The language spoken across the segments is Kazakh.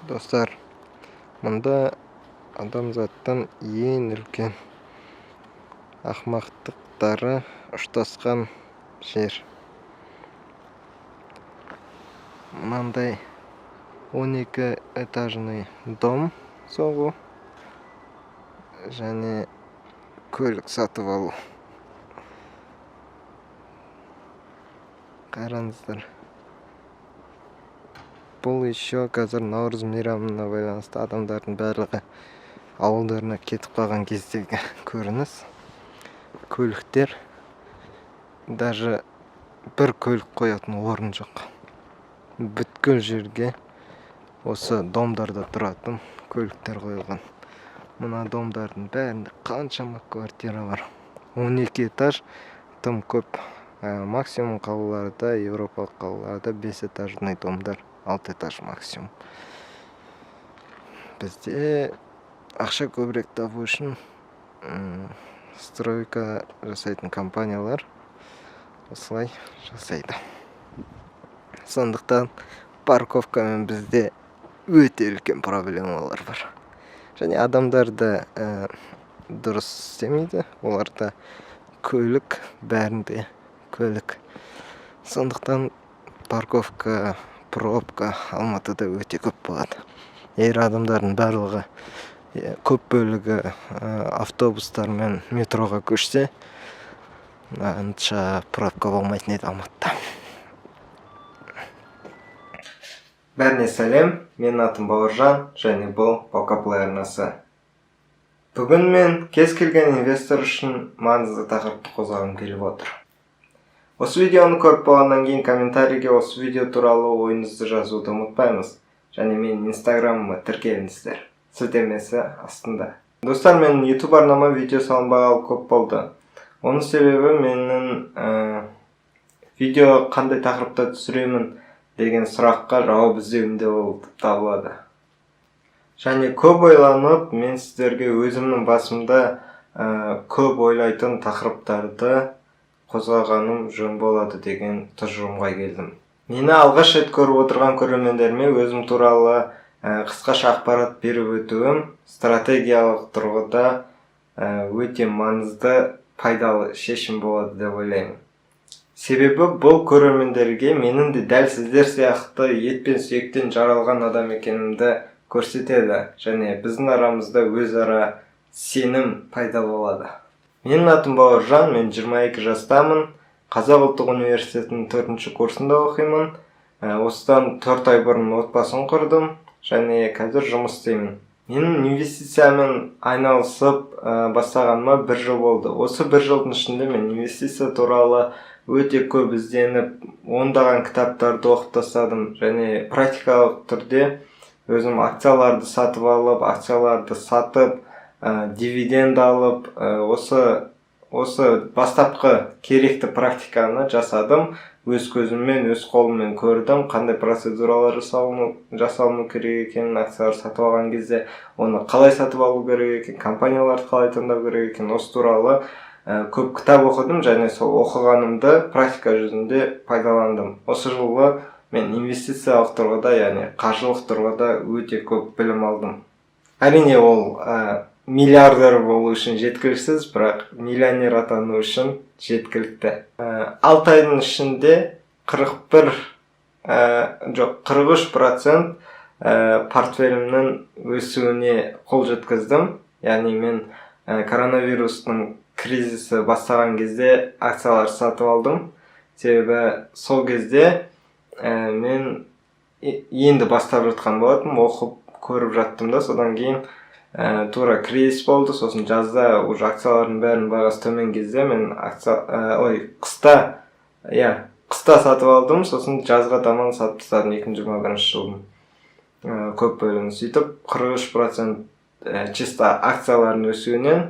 Достар, мұнда адамзаттың ең үлкен ақмақтықтары ұштасқан жер. Мынандай 12 этажный дом соғу және көлік сатып алу. Қараңыздар. Бұл еще қазір наурыз мейрамына байланысты адамдардың барлығы ауылдарына кетіп қалған кездегі көрініс. Көліктер, даже бір көлік қоятын орын жоқ. Бүткіл жерге осы домдарда тұратын көліктер қойылған. Мына домдардың бәрінде қаншама квартира бар. 12 этаж тым көп. Максимум қалаларда, еуропалық қалаларда 5 этажный домдар, 6 этаж максимум. Бізде ақша көбірек табу үшін стройка жасайтын компаниялар осылай жасайды. Сондықтан парковкамен бізде өте үлкен проблемалар бар. Және адамдар да дұрыс істемейді, оларда көлік, бәрінде көлік. Сондықтан парковка, пробка Алматыда өте көп болады. Егер адамдардың барлығы, көп бөлігі автобустар мен метроға көшсе, онша пробка болмайтын еді Алматыда. Бәріне сәлем, менің атым Бауыржан және бұл Баука арнасы. Бүгін мен кез келген инвестор үшін маңызды тақырыпты қозғағым келіп отыр. Осы видеоны көріп болғаннан кейін комментарийге осы видео туралы ойыңызды жазуды ұмытпаймыз. Және менің инстаграмыма тіркеліңіздер. Сілтемесі астында. Достар, менің YouTube арнама видео салынбағалы көп болды. Оның себебі менің видео қандай тақырыпта түсіремін деген сұраққа жауап іздеуімде болып табылады. Және көп ойланып, мен сіздерге өзімнің басымда көп ойлайтын тақырыптарды қозғағаным жөн болады деген тұжырымға келдім. Мені алғаш рет көріп отырған көрермендеріме өзім туралы қысқаша ақпарат беріп өтуім стратегиялық тұрғыда өте маңызды, пайдалы шешім болады деп ойлаймын. Себебі бұл көрермендерге менің де дәл сіздер сияқты ет пен сүйектен жаралған адам екенімді көрсетеді және біздің арамызда өзара сенім пайда болады. Менің атым Бауыржан, мен 22 жастамын. Қазақ ұлттық университетінің 4-ші курсында оқимын. Осыдан 4 ай бұрын отбасын құрдым және қазір жұмыс істеймін. Менің инвестициямен айналысып бастағаныма бір жыл болды. Осы бір жылдың ішінде мен инвестиция туралы өте көп ізденіп, ондаған кітаптарды оқып тастадым және практикалық түрде өзім акцияларды сатып алып, акцияларды сатып, дивиденд алып, осы бастапқы керекті практиканы жасадым. Өз көзіммен, өз қолыммен көрдім, қандай процедуралар жасалыну керек екенін, акциялар сатып алған кезде оны қалай сатып алу керек екен, компанияларды қалай таңдау керек екен, осы туралы көп кітап оқыдым және сол оқығанымды практика жүзінде пайдаландым. Осы жылы мен инвестициялық тұрғыда, яғни қаржылық тұрғыда өте көп білім алдым. Әрине, ол миллиардер болу үшін жеткіліксіз, бірақ миллионер атану үшін жеткілікті. 6 айдың ішінде 41, жоқ, 43% портфелімнің өсуіне қол жеткіздім. Яғни мен коронавирустың кризисі бастаған кезде акциялар сатып алдым. Себебі сол кезде мен енді бастап жатқан болатынмын, оқып көріп жаттым да, содан кейін тура кризис болды. Сосын жазда уже акциялардың бәрінің бағасы төмен кезде мен акция, ой, қыста, иә, қыста сатып алдым, сосын жазға таман сатып тастадым 2021 жылдың көп бөлігін. Сөйтіп 43% чисто акциялардың өсуінен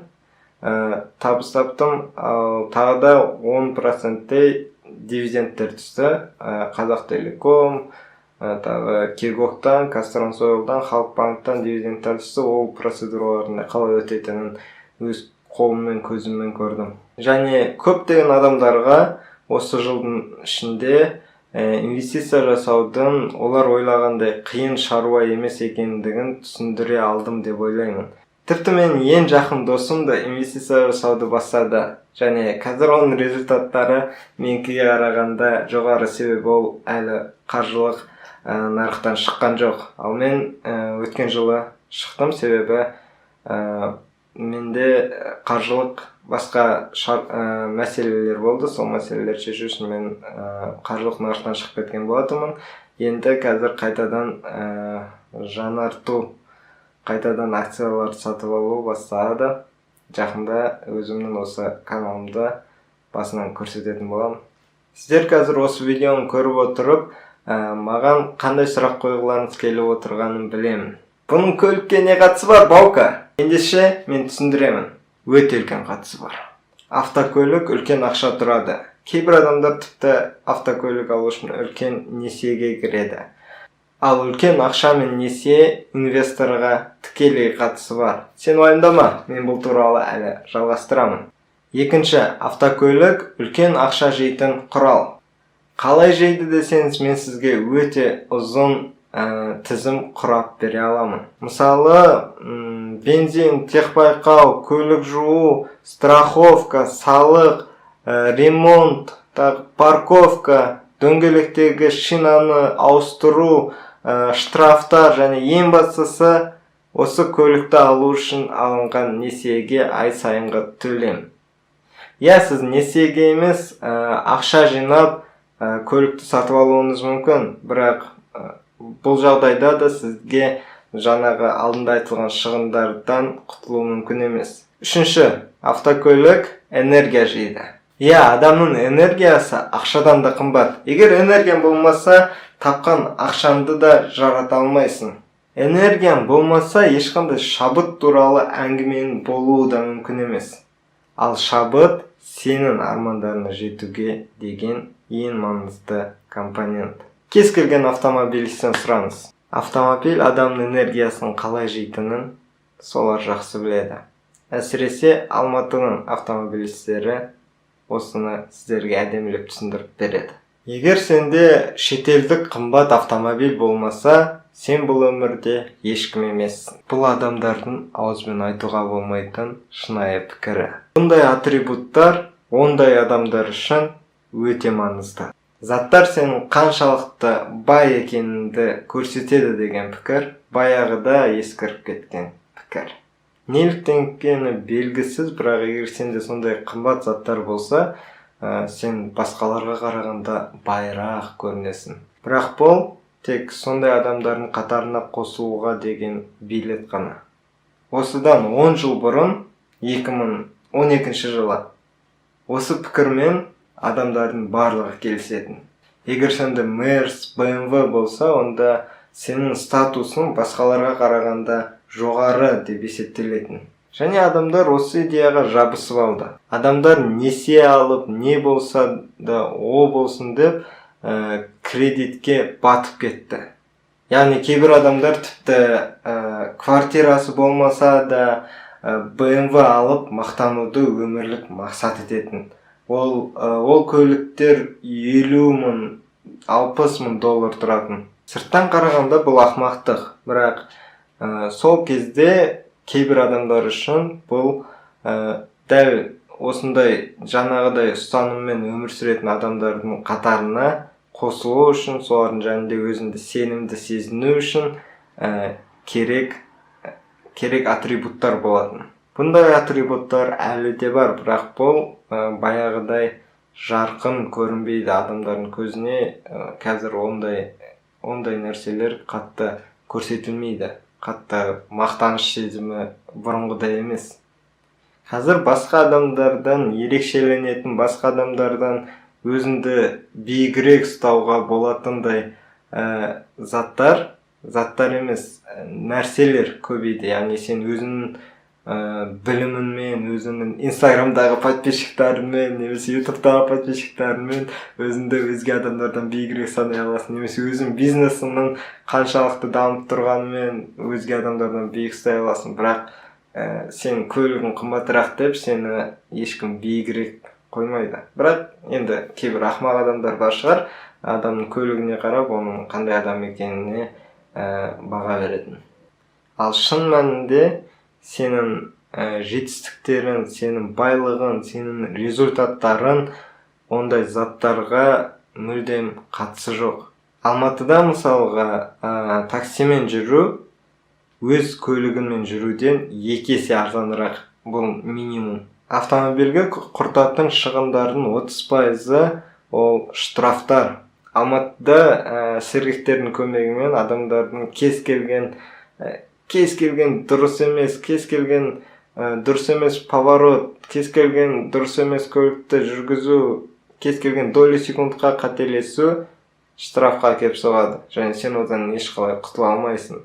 табыс таптым. Ал тағы да 10%-тей дивидендтер түсті. Қазақ Телеком, тағы Кегоктан, Казтрансойлдан, Халық банктан дивидендтер түсті. Ол процедуралардың қалай өтетінін өз қолыммен, көзіммен көрдім. Және көптеген адамдарға осы жылдың ішінде Инвестиция жасаудың олар ойлағандай қиын шаруа емес екендігін түсіндіре алдым деп ойлаймын. Тіпті менің ең жақын досым да инвестиция жасауды бастады және қазір оның результаттары менікіге қарағанда жоғары, себебі ол әлі қаржылық нарықтан шыққан жоқ. Ал мен өткен жылы шықтым, себебі менде қаржылық басқа мәселелер болды. Сол мәселелерді шешу үшін мен қаржылық нарықтан шығып кеткен болатынмын. Енді қазір қайтадан жаңарту, қайтадан акцияларды сатып алу басталады. Жақында өзімнің осы каналымда басынан көрсететін боламын. Сіздер қазір осы видеоны көріп отырып, маған қандай сұрақ қойғыларыңыз келіп отырғанын білемін. Бұның көлікке не қатысы бар, Баука? Ендеше мен түсіндіремін. Өте үлкен қатысы бар. Автокөлік үлкен ақша тұрады. Кейбір адамдар тіпті автокөлік алу үшін үлкен несиеге кіреді. Ал үлкен ақша мен несие инвесторға тікелей қатысы бар. Сен уайымдама, мен бұл туралы әлі жалғастырамын. Екінші, автокөлік үлкен ақша жейтін құрал. Қалай жейді десеңіз, мен сізге өте ұзын тізім құрап бере аламын. Мысалы, бензин, техбайқау, көлік жуу, страховка, салық, ремонт, тағы парковка, дөңгелектегі шинаны ауыстыру, штрафтар және ең бастысы, осы көлікті алу үшін алынған несиеге ай сайынғы төлем. Иә, сіз несиеге емес, ақша жинап, көлікті сатып алуыңыз мүмкін, бірақ бұл жағдайда да сізге жаңағы алдында айтылған шығындардан құтылу мүмкін емес. Үшінші, автокөлік энергия жейді. Иә, адамның энергиясы ақшадан да қымбат. Егер энергияң болмаса, тапқан ақшаңды да жарата алмайсың. Энергияң болмаса, ешқандай шабыт туралы әңгіменің болуы да мүмкін емес. Ал шабыт — сенің армандарыңа жетуге деген ең маңызды компонент. Кез келген автомобилисттен сұраңыз, автомобиль адамның энергиясын қалай жейтінін солар жақсы біледі. Әсіресе Алматының автомобилисттері осыны сіздерге әдемілеп түсіндіріп береді. Егер сенде шетелдік қымбат автомобиль болмаса, сен бұл өмірде ешкім емессің. Бұл адамдардың ауызбен айтуға болмайтын шынайы пікірі. Бұндай атрибуттар ондай адамдар үшін өте маңызды. Заттар сенің қаншалықты бай екеніңді көрсетеді деген пікір баяғыда ескіріп кеткен пікір. Неліктен екені белгісіз, бірақ егер сенде сондай қымбат заттар болса, сен басқаларға қарағанда байырақ көрінесің. Бірақ бұл тек сондай адамдардың қатарына қосылуға деген билет қана. Осыдан 10 жыл бұрын, 2012 жылы, осы пікірмен адамдардың барлығы келісетін. Егер сенде Мерс, БМВ болса, онда сенің статусың басқаларға қарағанда жоғары деп есептелетін. Және адамдар осы идеяға жабысып алды. Адамдар несие алып, не болса да о болсын деп, кредитке батып кетті. Яғни кейбір адамдар тіпті квартирасы болмаса да, БМВ алып мақтануды өмірлік мақсат ететін. Ол көліктер 50 мың, 60 мың доллар тұратын. Сырттан қарағанда бұл ақымақтық, бірақ сол кезде кейбір адамдар үшін бұл дәл осындай жаңағыдай ұстаныммен өмір сүретін адамдардың қатарына қосылу үшін, солардың жанында өзіңді сенімді сезіну үшін керек атрибуттар болатын. Бұндай атрибуттар әлі де бар, бірақ бұл баяғыдай жарқын көрінбейді адамдардың көзіне. Қазір ондай нәрселер қатты көрсетілмейді, қатты мақтаныш сезімі бұрынғыдай емес. Қазір басқа адамдардан ерекшеленетін, басқа адамдардан өзіңді биігірек ұстауға болатындай заттар емес, нәрселер көбейді. Яғни сен өзіңнің біліміңмен, өзіңнің Инстаграмдағы подписчиктарыңмен немесе Ютубтағы подписчиктарыңмен өзіңді өзге адамдардан биігірек санай аласың немесе өзің бизнесіңнің қаншалықты дамып тұрғанымен өзге адамдардан биік ұстай аласың. Бірақ сен көлігің қымбатырақ деп сені ешкім биігірек Қоймайды. Бірақ енді кейбір ақымақ адамдар бар шығар, адамның көлігіне қарап, оның қандай адам екеніне баға беретін. Ал шын мәнінде сенің жетістіктерің, сенің байлығың, сенің результаттарың ондай заттарға мүлдем қатысы жоқ. Алматыда, мысалға, таксимен жүру өз көлігіңмен жүруден екі есе арзанырақ. Бұл минимум. Автомобильге құртатын шығындардың 30%-ы ол штрафтар. Алматыда сергектердің көмегімен адамдардың кез келген дұрыс емес, кез келген дұрыс емес поворот, кез келген дұрыс емес көлікті жүргізу, кез келген доли секундқа қателесу штрафқа әкеліп соғады және сен одан ешқалай құтыла алмайсың.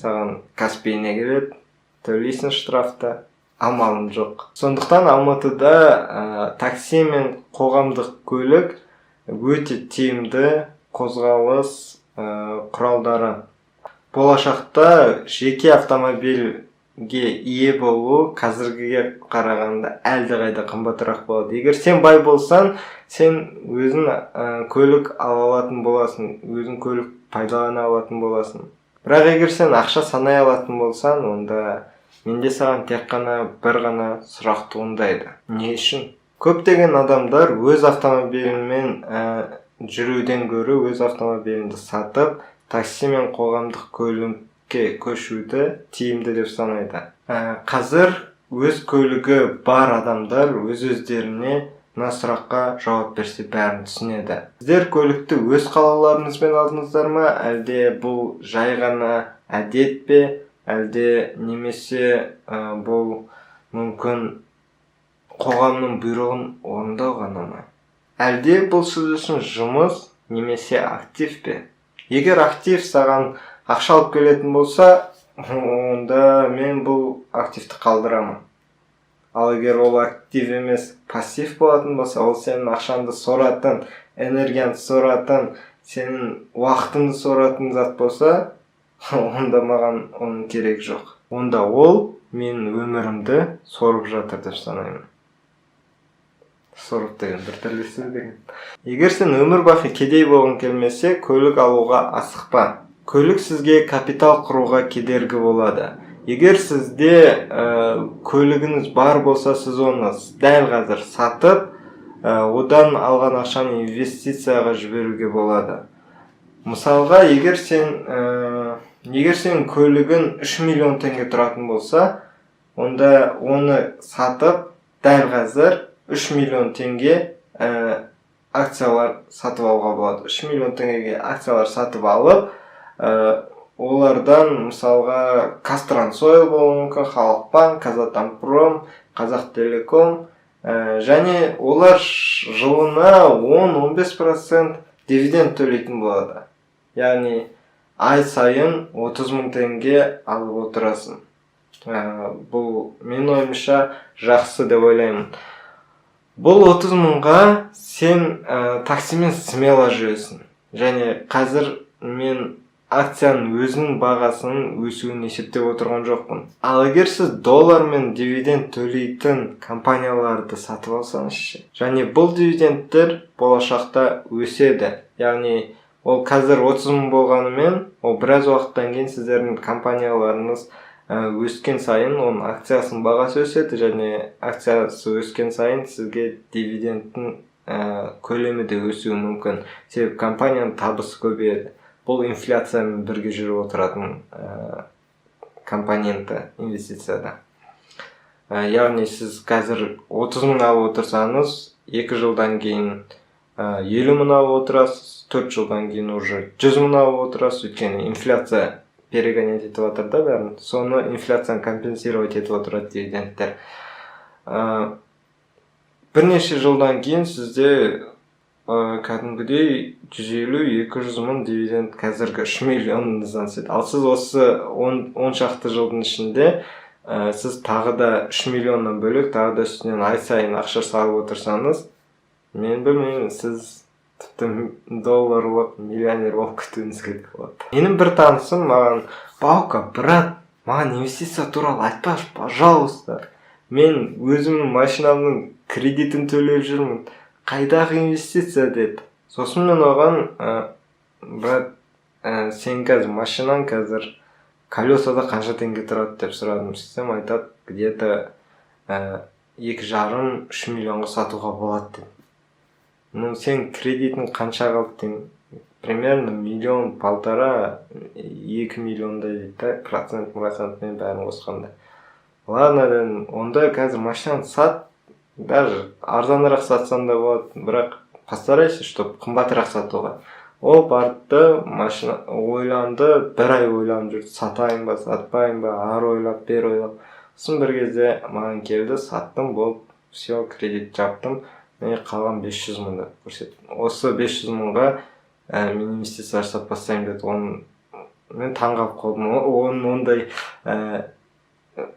Саған Каспийіне келеді, төлейсің штрафты, амалың жоқ. Сондықтан Алматыда такси мен қоғамдық көлік өте тиімді қозғалыс құралдары. Болашақта жеке автомобильге ие болу қазіргіге қарағанда әлдеқайда қымбатырақ болады. Егер сен бай болсаң, сен өзің көлік ала алатын боласың, өзің көлік пайдалана алатын боласың. Бірақ егер сен ақша санай алатын болсаң, онда менде саған тек қана бір ғана сұрақ туындайды: не үшін? Көптеген адамдар өз автомобилімен жүруден гөрі өз автомобиліңді сатып, такси мен қоғамдық көлікке көшуді тиімді деп санайды. Қазір өз көлігі бар адамдар өз өздеріне мына сұраққа жауап берсе, бәрін түсінеді. Сіздер көлікті өз қалауларыңызбен алдыңыздар ма, әлде бұл жай ғана әдет пе, әлде немесе бұл мүмкін қоғамның бұйрығын орындау ғана ма, әлде бұл сіз үшін жұмыс немесе актив пе? Егер актив саған ақша алып келетін болса, онда мен бұл активті қалдырамын. Ал егер ол актив емес, пассив болатын болса, ол сенің ақшаңды соратын, энергияңды соратын, сенің уақытыңды соратын зат болса, онда маған оның керегі жоқ. Онда ол менің өмірімді сорып жатыр деп санаймын. Сорып деген біртүрлі сөз деген. Егер сен өмір бақи кедей болғың келмесе, көлік алуға асықпа. Көлік сізге капитал құруға кедергі болады. Егер сізде көлігіңіз бар болса, сіз оны дәл қазір сатып, одан алған ақшаны инвестицияға жіберуге болады. Мысалға, егер сен көлігің 3 миллион теңге тұратын болса, онда оны сатып, дәл қазір 3 миллион теңге акциялар сатып алуға болады. 3 миллион теңгеге акциялар сатып алып, олардан, мысалға, КазТрансОйл болуы мүмкін, Халық банк, Казатомпром, Қазақтелеком, және олар жылына 10-15% дивиденд төлейтін болады. Яғни ай сайын 30 мың теңге алып отырасың. Бұл менің ойымша жақсы деп ойлаймын. Бұл 30 мыңға сен таксимен смело жүресің. Және қазір мен акцияның өзінің бағасының өсуін есептеп отырған жоқпын. Ал егер сіз доллармен дивиденд төлейтін компанияларды сатып алсаңыз ше? Және бұл дивидендтер болашақта өседі. Яғни ол қазір 30 мың болғанымен, ол біраз уақыттан кейін сіздердің компанияларыңыз өскен сайын оның акциясының бағасы өседі және акциясы өскен сайын сізге дивидендтің көлемі де өсуі мүмкін, себебі компанияның табысы көбейеді. Бұл инфляциямен бірге жүріп отыратын компоненті инвестицияда. Яғни сіз қазір 30 мың алып отырсаңыз, 2 жылдан кейін 50 мың алып отырасыз, 4 жылдан кейін уже 100 мың алып отырасыз, өйткені инфляция перегонять етіп жатыр да бәрін. Соны, инфляцияны компенсировать етіп отырады дивидендтер. Бірнеше жылдан кейін сізде кәдімгідей 150-200 мың дивиденд қазіргі 3 миллионыңыздан түседі. Ал сіз осы он шақты жылдың ішінде сіз тағы да 3 миллионнан бөлек, тағы да үстінен ай сайын ақша салып отырсаңыз, мен білмеймін, сіз тіпті долларлық миллионер болып кетуіңізге де болады. Менің бір танысым маған: «Баука, брат, маған инвестиция туралы айтпашы, пожалуйста. Мен өзімнің машинамның Кредитін төлеп жүрмін, қайдағы инвестиция?» – деді. Сосын мен оған: «Брат, сен қазір машинаң қазір колесада қанша теңге тұрады?» – деп сұрадым. Сөйтсем, айтады: «Где-то 2,5-3 миллионға сатуға болады», – деді. «Ну, сен кредитің қанша қалды?» – деймін. «Примерно миллион, 1,5-2 миллиондай», – дейді да, процент процентмен бәрін қосқанда. «Ладно, – дедім, – онда қазір машинаны сат, даже арзанырақ сатсаң да болады, бірақ постарайся, чтобы қымбатырақ сатуға». Ол барды, машина ойланды, бір ай ойланып жүрді: сатайын ба, сатпайын ба, ары ойлап, бері ойлап. Сосын бір кезде маған келді: «Саттым, болды, все, кредит жаптым, міне қалған 500 мың», – деп көрсетті. «Осы 500 мыңға мен инвестиция жасап бастаймын», – деді. Оны мен таңғалып қалдым. Оның ондай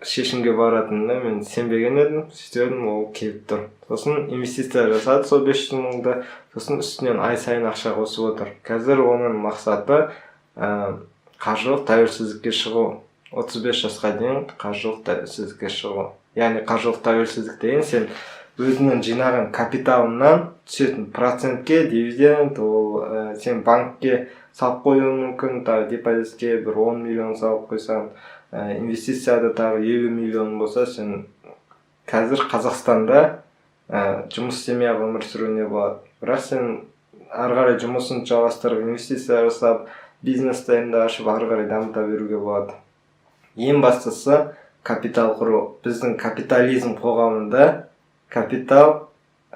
шешімге баратынына мен сенбеген едім. Сөйтіп едім, ол келіп тұр. Сосын инвестиция жасады сол 500 мыңды, сосын үстінен ай сайын ақша қосып отыр. Қазір оның мақсаты қаржылық тәуелсіздікке шығу, 35 жасқа дейін қаржылық тәуелсіздікке шығу. Яғни қаржылық тәуелсіздік деген – сен өзіңнің жинаған капиталыңнан түсетін процентке, дивиденд, ол сен банкке салып қоюың мүмкін, тағы депозитке бір 10 миллион салып қойсаң, инвестицияда тағы 50 миллион болса, сен қазір Қазақстанда жұмыс істемей ақ өмір сүруіне болады. Бірақ сен ары қарай жұмысын жалғастырып, инвестиция жасап, бизнестеріңді ашып, ары қарай дамыта беруге болады. Ең бастысы – капитал құру. Біздің капитализм қоғамында капитал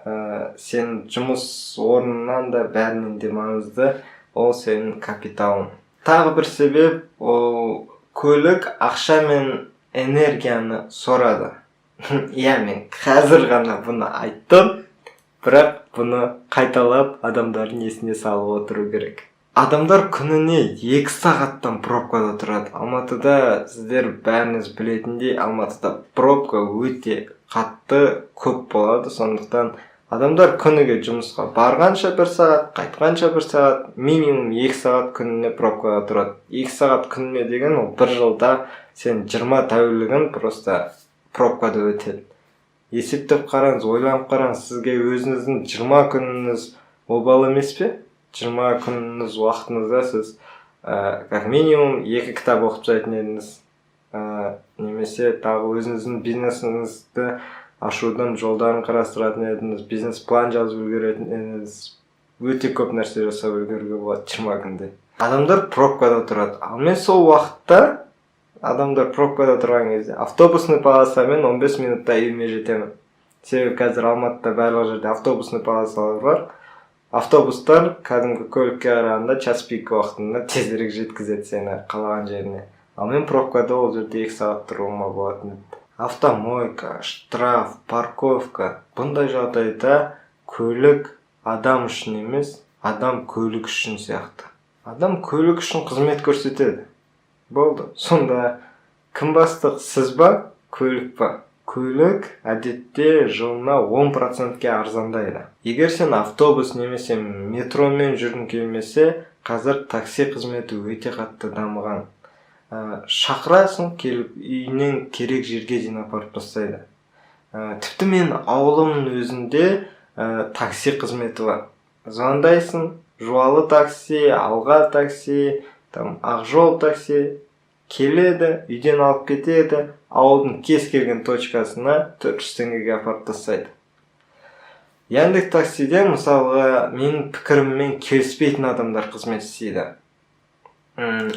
сенің жұмыс орнынан да, бәрінен де маңызды ол сенің капиталың. Тағы бір себеп – ол көлік ақша мен энергияны сорады. Иә, мен қазір ғана бұны айттым, бірақ бұны қайталап адамдардың есіне салып отыру керек. Адамдар күніне 2 сағаттан пробкада тұрады Алматыда. Сіздер бәріңіз білетіндей, Алматыда пробка өте қатты көп болады. Сондықтан адамдар күніге жұмысқа барғанша бір сағат, қайтқанша бір сағат, минимум 2 сағат күніне пробкада тұрады. 2 сағат күніне деген ол бір жылда сен 20 тәулігің просто пробкада өтеді. Есептеп қараңыз, ойланып қараңыз, сізге өзіңіздің 20 күніңіз обал емес пе? 20 күніңіз уақытыңызда сіз как минимум екі кітап оқып тастайтын едіңіз, немесе тағы өзіңіздің бизнесіңізді ашудың жолдарын қарастыратын едіңіз, бизнес план жазып үлгеретін едіңіз. Өте көп нәрсе жасап үлгеруге болады 20 күнде. Адамдар пробкада тұрады, ал мен сол уақытта, адамдар пробкада тұрған кезде, автобусный полосамен 15 минутта үйіме жетемін. Себебі қазір Алматыда барлық жерде автобусный полосалар бар. Автобустар кәдімгі көлікке қарағанда час пик уақытында тезірек жеткізеді сені қалаған жеріне. Ал мен пробкада ол жерде 2 сағат тұруыма болатын еді. Автомойка, штраф, парковка – бұндай жағдайда көлік адам үшін емес, адам көлік үшін сияқты. Адам көлік үшін қызмет көрсетеді, болды. Сонда кім бастық, сіз ба, көлік па? Көлік әдетте жылына 10%-ке арзандайды. Егер сен автобус немесе метромен жүргің келмесе, қазір такси қызметі өте қатты дамыған. Шақырасың, келіп үйінен керек жерге дейін апарып тастайды. Тіпті мен ауылымның өзінде такси қызметі бар. Звондайсың, Жуалы такси, Алға такси, там Ақжол такси келеді, үйден алып кетеді, ауылдың кез келген точкасына 400 теңгеге апарып тастайды. Яндекс Таксиде, мысалға, менің пікіріммен келіспейтін адамдар қызмет істейді.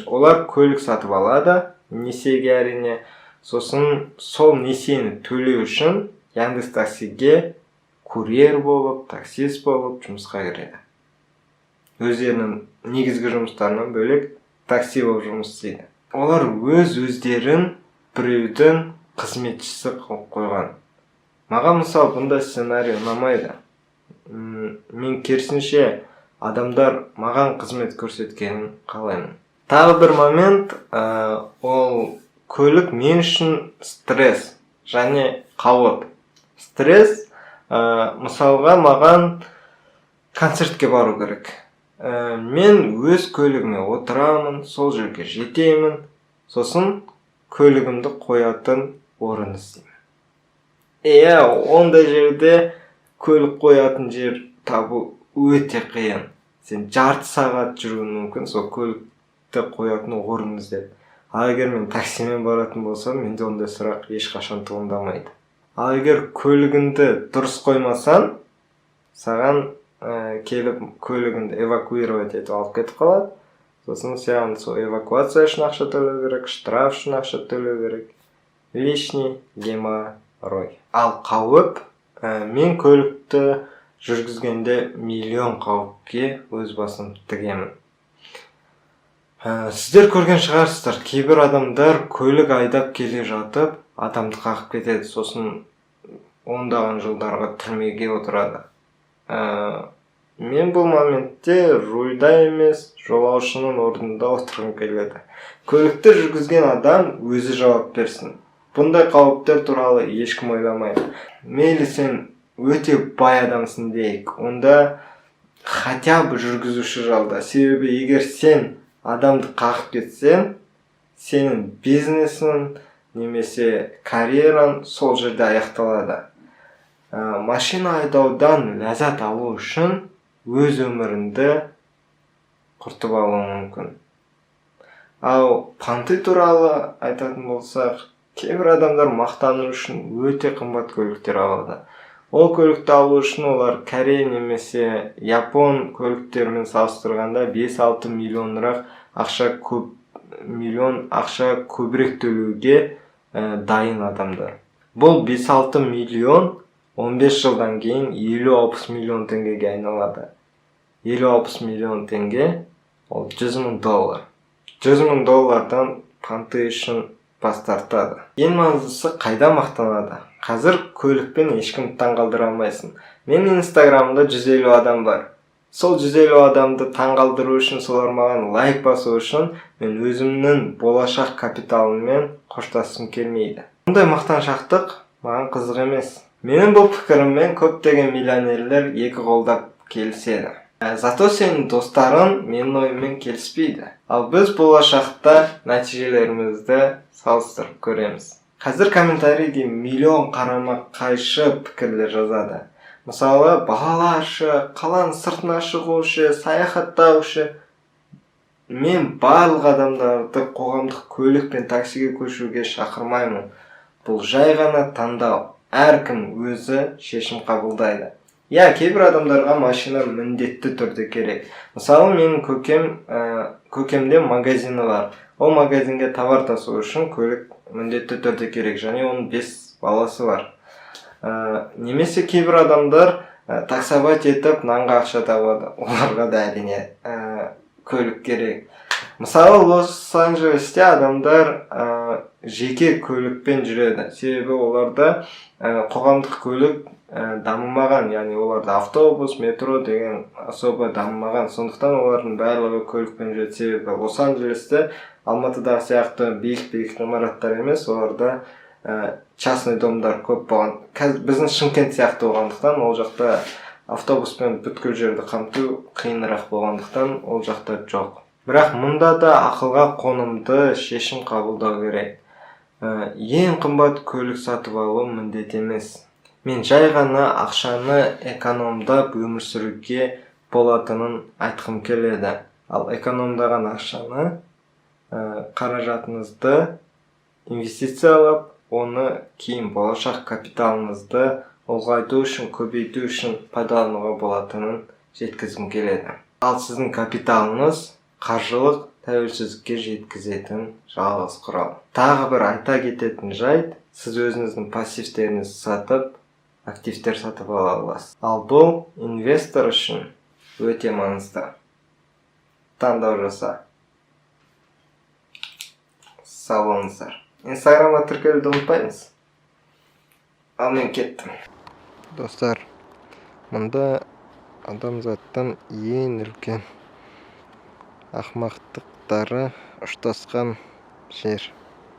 Олар көлік сатып алады несиеге, әрине. Сосын сол несиені төлеу үшін Яндекс Таксиге курьер болып, таксист болып жұмысқа кіреді. Өздерінің негізгі жұмыстарынан бөлек такси болып жұмыс істейді. Олар өз өздерін біреудің қызметшісі қылып қойған. Маған, мысалы, бұндай сценарий ұнамайды. Мен керісінше адамдар маған қызмет көрсеткенін қалаймын. Тағы бір момент, ол көлік мен үшін стресс және қауіп. Стресс, мысалға, маған концертке бару керек. Мен өз көлігіме отырамын, сол жерге жетемін, сосын көлігімді қоятын орын іздеймін. Иә, ондай жерде көлік қоятын жер табу өте қиын. Сен жарты сағат жүруің мүмкін сол көлікті қоятын орын іздеп. Ал егер мен таксимен баратын болсам, менде ондай сұрақ ешқашан туындамайды. Ал егер көлігіңді дұрыс қоймасаң, саған келіп көлігіңді эвакуировать етіп алып кетіп қалады. Сосын саған сол эвакуация үшін ақша төлеу керек, штраф үшін ақша төлеу керек. Лишний геморрой. Ал қауіп, мен көлікті жүргізгенде миллион қауіпке өз басым тігемін. Сіздер көрген шығарсыздар, кейбір адамдар көлік айдап келе жатып адамды қағып кетеді, сосын ондаған жылдарға түрмеге отырады. Мен бұл моментте рульда емес, жолаушының орнында отырғым келеді. Көлікті жүргізген адам өзі жауап берсін. Бұндай қауіптер туралы ешкім ойламайды. Мейлі, сен өте бай адамсың дейік, онда хотя бы жүргізуші жалда. Себебі егер сен адамды қағып кетсең, сенің бизнесің немесе карьераң сол жерде аяқталады. Машина айдаудан ләззат алу үшін өз өміріңді құртып алуың мүмкін. Ал понты туралы айтатын болсақ, кейбір адамдар мақтану үшін өте қымбат көліктер алады. Ол көлікті алу үшін олар корей немесе япон көліктерімен салыстырғанда 5-6 миллионырақ ақша, көп миллион ақша көбірек төлеуге дайын адамдар. Бұл 5-6 миллион 15 жылдан кейін 50-60 миллион теңгеге айналады. 50-60 миллион теңге ол 100 мың доллар. 100 мың доллардан понты үшін бас тартады. Ең маңыздысы, қайда мақтанады? Қазір көлікпен ешкім таңғалдыра алмайсың. Менің инстаграмымда 150 адам бар. Сол 150 адамды таңғалдыру үшін, солар маған лайк басу үшін мен өзімнің болашақ капиталыммен қоштасқым келмейді. Мұндай мақтаншақтық маған қызық емес. Менің бұл пікіріммен көптеген миллионерлер екі қолдап келіседі. Зато сенің достарың менің ойыммен келіспейді. Ал біз болашақта нәтижелерімізді салыстырып көреміз. Қазір комментарийде миллион қарама қайшы пікірлер жазады. Мысалы, балалар ше, қаланың сыртына шығу ше, саяхаттау ше. Мен барлық адамдарды қоғамдық көлік пен таксиге көшуге шақырмаймын. Бұл жай ғана таңдау. Әркім өзі шешім қабылдайды. Иә, кейбір адамдарға машина міндетті түрде керек. Мысалы, менің көкемде магазині бар. Ол магазинге товар тасу үшін көлік міндетті түрде керек және оның бес баласы бар. Немесе кейбір адамдар таксовать етіп нанға ақша табады. Оларға да, әрине, көлік керек. Мысалы, Лос Анджелесте адамдар жеке көлікпен жүреді, себебі оларда қоғамдық көлік дамымаған, яғни оларда автобус, метро деген особо дамымаған. Сондықтан олардың барлығы көлікпен жүреді. Себебі Лос Анджелесте Алматыдағы сияқты биік биік ғимараттар емес, оларда частный домдар көп болған. Қазір біздің Шымкент сияқты болғандықтан, ол жақта автобуспен бүткіл жерді қамту қиынырақ болғандықтан, ол жақта жоқ. Бірақ мұнда да ақылға қонымды шешім қабылдау керек. Ең қымбат көлік сатып алу міндет емес. Мен жай ғана ақшаны экономдап өмір сүруге болатынын айтқым келеді. Ал экономдаған ақшаны, қаражатыңызды инвестициялап, оны кейін болашақ капиталыңызды ұлғайту үшін, көбейту үшін пайдалануға болатынын жеткізгім келеді. Ал сіздің капиталыңыз қаржылық тәуелсіздікке жеткізетін жалғыз құрал. Тағы бір айта кететін жайт: сіз өзіңіздің пассивтеріңізді сатып, активтер сатып ала аласыз. Ал бұл инвестор үшін өте маңызды. Таңдау жаса. Сау болыңыздар. Инстаграмға тіркелуді ұмытпаймыз. Ал мен кеттім. Достар, мұнда адамзаттың ең үлкен ақымақтықтары ұштасқан жер.